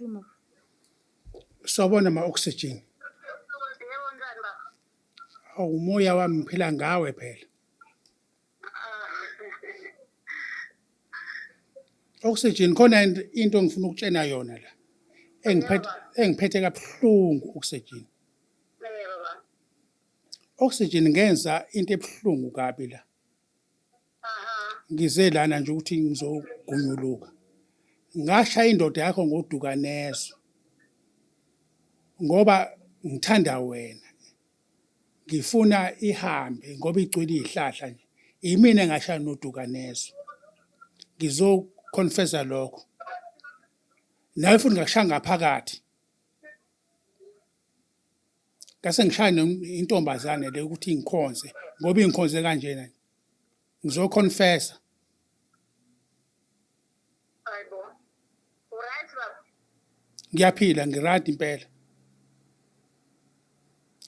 Khuluma. Sawubona ma-oxygen. Yebo njani baba? Awu umoya wami ngiphila ngawe phela. Oxygen khona into engifuna ukutshena yona la. Engiphethe engiphethe kabuhlungu oxygen. Yebo baba. Oxygen ngenza into ebuhlungu kabi la. Ngize lana nje ukuthi ngizogunyuluka. Ngashaya indoda yakho ngodukanezo. Ngoba ngithanda wena. Ngifuna ihambe ngoba igcwele izihlahla nje. Yimina engashaya nodukanezo. Ngizoconfessa lokho. Nawe futhi ngakushaya ngaphakathi. Ngase ngishaya intombazane le ukuthi ingikhonze ngoba ingikhonze kanjena nje. Ngizoconfessa. Hayibo. Uright baba? Ngiyaphila ngiright impela.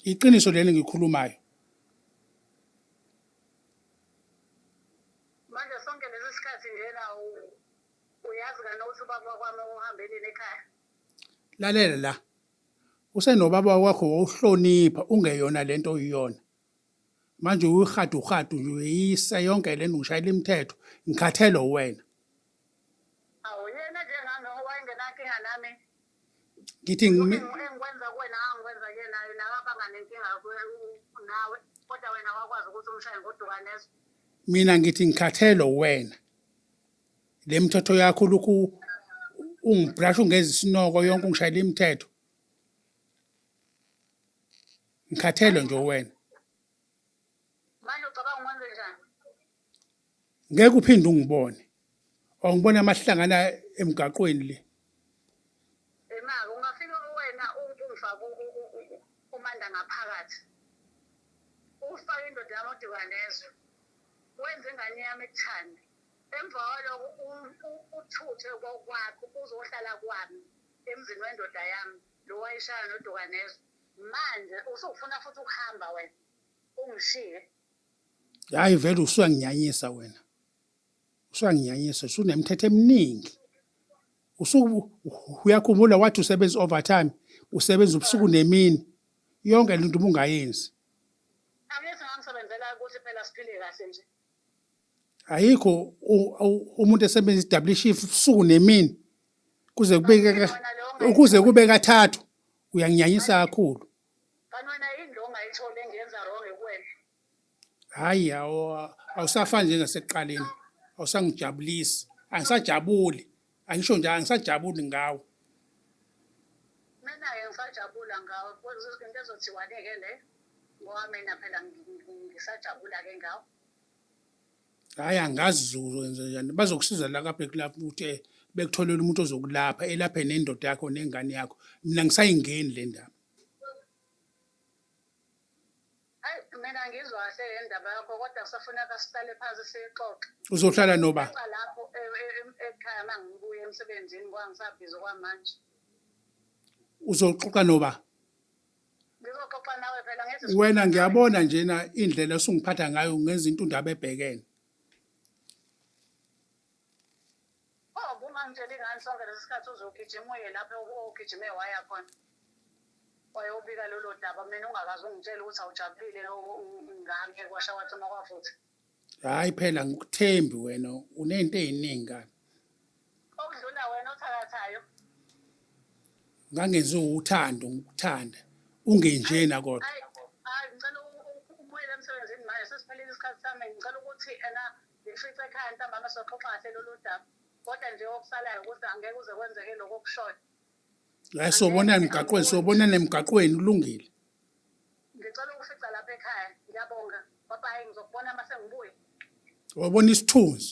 Iqiniso leli ngikhulumayo. Manje sonke lesi sikhathi njena uyazi kani ukuthi ubaba kwami uhambeleni ekhaya? Lalela la. Usenobaba wakho wawuhlonipha ungeyona lento oyiyona. Manje uyihaduhadu nje uyeyisa yonke lento ngishayela imithetho ngikhathele uwena. Awu yena nje ngange wayengenankinga nami. Ngithi ngimi engikwenza kuwena ngangikwenza kuyena yena akabanga nenkinga nawe kodwa wena wakwazi ukuthi umshaye ngodukaneso. Mina ngithi ngikhathele uwena. Le mithetho yakho lokhu ungibrush ungeza isinoko yonke ungishayela imithetho. Ngikhathele nje wena. Manje ucabanga ukwenze njani? Ngeke uphinde ungibone. Awungibona amahlangana emgaqweni le. Emaka ungafika wena ungifake umanda ngaphakathi. Ufake indoda yami odukanezwe. Wenze ingane yami ekuthande. Emva kwaloko uthuthe kokwakho uzohlala kwami emzini wendoda yami lo wayishaya nodukanezwe. Manje usufuna futhi ukuhamba wena ungishiye. Hayi vele usuyanginyanyisa wena. Usuyanginyanyisa usunemithetho eminingi. Usu uyakhumbula wathi usebenza overtime, usebenza ubusuku nemini. Yonke lento ubungayenzi. Angithi ngangisebenzela ukuthi phela siphile kahle nje. Ayikho umuntu esebenza i-double shift ubusuku nemini kuze kube ukuze kube kathathu uyanginyanyisa kakhulu. Kanti wena yini lo ongayitholi engiyenza wrong kuwena? Hhayi awusafani njengasekuqaleni, awusangijabulisi, angisajabuli, angisho nje angisajabuli ngawe. Mina-ke ngisajabula ngawe, into ezothiwane-ke le ngoba mina phela ngisajabula-ke ngawe. Hhayi angazi uzokwenza njani, bazokusiza la ka-Black Life ukuthi eh, bekutholele umuntu ozokulapha elaphe nendoda yakho nengane yakho. Mina ngisayingeni le ndaba. Hayi mina ngizwa kahle le ndaba yakho kodwa kusafuneka sihlale phansi siyixoxe. Uzohlala noba? Ngizoxoxa lapho ekhaya uma ngibuya emsebenzini ngoba ngisabhizi okwamanje. Uzoxoxa noba? Ngizoxoxa nawe phela ngithi Wena ngiyabona njena indlela osungiphatha ngayo ungenza into undaba ebhekene. Oh, bungangitsheli ngani sonke lesi sikhathi uzogijima uye lapho ogijime waya khona. Wayobika lolo daba mina ungakaze ungitshele ukuthi awujabulile ngami kwasha wacima kwavutha. Hayi phela ngikuthembi wena unento eziningi kabi. Okudlula wena othakathayo. Ngangenziwa uthando ngikuthanda ungenjena kodwa. Hayi hayi ngicela ubuyele emsebenzini manje sesiphelile isikhathi sami ngicela ukuthi ena ngikufice ekhaya ntambama soxoxa kahle lolu daba. Kodwa nje okusalayo ukuthi angeke uze kwenzeke lokho okushoyo. Hayi sobonana emgaqweni sobonana emgaqweni ulungile. Ngicela ukufica lapha ekhaya. Ngiyabonga. Bye bye ngizokubona uma sengibuya. Wabona isithunzi.